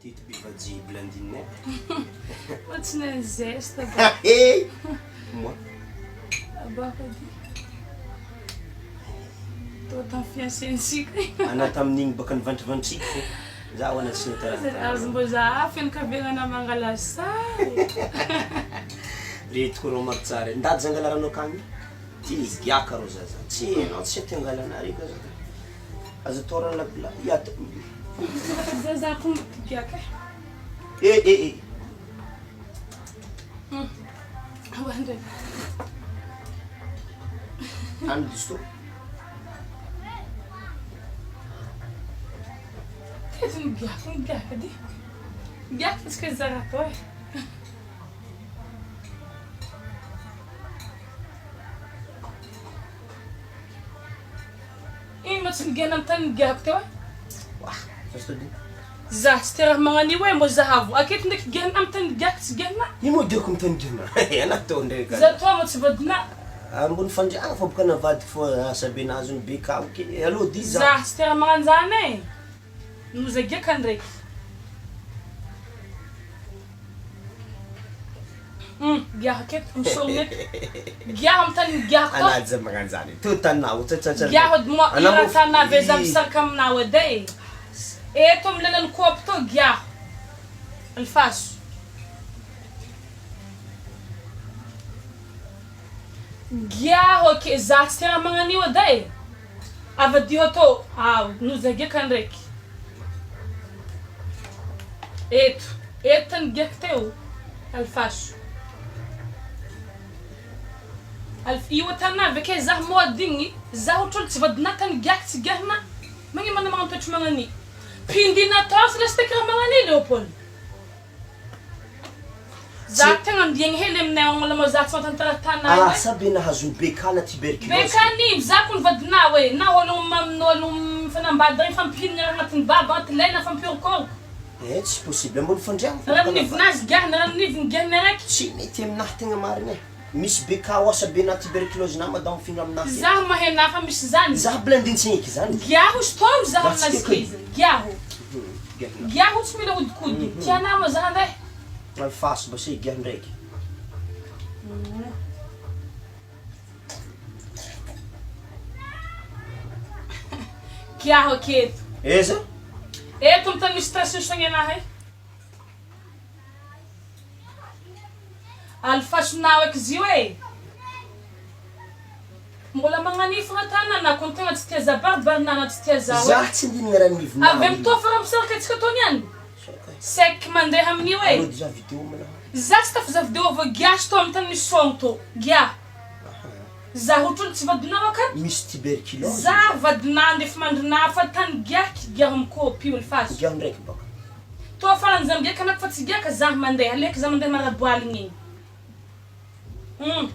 Teto be vajia Blandine. Fa tsy nahay geste ba. Hey! Moi. Abako edy. Tô tamin'ny fiancé-ntsika. Anà tamin'igny baka nivantrivantriky fô. Za hoana tsy nahita raha tany. Azo mbô za fianakaviagnana mangala sary. Reto koa rô maro tsara e. Ndaty zangalaranao akagny? Ty migiaka rô zaza. Tsy hainao tsy aty angalana reka za. Aza atao raha la hiady. Zaza ko migiaka e. Eh eh eh. Awa ndray. Any diso to. Teto migiaka migiaka dy. Migiaka fa tsy ka zara atao e. Ino ma tsy nigena am tany nigehako teo e? Wah, ça se dit. Za tsy te raha magnan'io e, mbô zahavo aketo ndraiky gena am tany nigehako tsy gena. Ino moa idiako am tany gena? Anah tô ndraiky Za toa moa tsy vadinà. Ambony fandriagna fa boka navadiko fô asa be nahazony be kao ke allo di za. Za tsy te raha magnan'zany e. Loza giaka ndraiky. Hum, giaha aketo, misorogno eto. Giaha amy tany nigiahako tao. Anaja magnanjany. Tô tanao, tsa tsa tsa. Giaha edy moa io raha tany avy za misaraka aminao edy e. Eto amy lalan'ny coop tô giaho. Alifaso. Giaho ake, za tsy tia raha magnan'io edy e. Avadiho atao ao nozagiaka ndraiky. Eto, eto tany giako teo, alifaso. Alif- io tany avy ake zaho mody igny, zaho otrolo tsy vadinà tany giako tsy giahina, magnino manao magnano toetry magnan'io. Pindina atao sy lasiteky raha magnan'io Léopold. Za tegna andiagny hely aminay ao agny za tsy mahatantara tanà io e. Asa be nahazony BK na tuberculose. BK ny za kony vadinao e, na ôlogno mam ôlogno mifanambady regny fampihinagna raha agnatin'ny baba agnaty lela fampiorokôroko. Eh tsy possible ambony fandriagna fa Rano nivinazy giahina rano niviny giahina araiky. Tsy mety aminahy tegna marigny e. Misy BK ao asa be na tuberculose na madame mifindra aminahy eto. Zaho mahay na fa misy zany. Za blindin-tsegny eky zany. Giaho stômy zaho Za tsy aminazy tiako e. izy. Giaho. Giahina. Giaho tsy mila ahodikody. Tianà moa zaho andeha. Alifaso mba se giaho ndraiky. Giaho aketo. Aiza? Eto amy tany misy station soigny anahy. Alifasonao eky zio e! Mbola magnanifagna tanana ko tegna tsy tia za baribarinana tsy tia za Za tsy ndinigna raha nivinao Avy amy tô fa raha misaraka antsika tô niany Sec mandeha amin'io e! Alô dejà vidéo malaha. Za tsy tafiza vidéo vao giasy tô amy tany misy sôgno tô gia Za otrony tsy vadinao akato Misy tuberculose. Za vadinà andefimandrinà fa tany giaky giaho mikôpy io alifaso. Giaho ndraiky baka. Toa farany za migiaka anako fa tsy giaka zah mandeha aleoko za mandeha maraboaligny igny hum.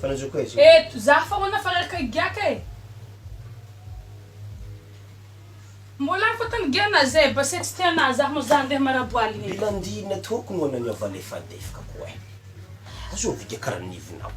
Fa nanjo ko aiza? Eto zah fa hoana fa reraka higiaka e. Mbola any fa tany giana zay base tsy tia anah zah moa zah andeha maraboaligny igny. Bilandy nataoko no ananiava alefadefaka koa e. Azovy giaka ranivinao.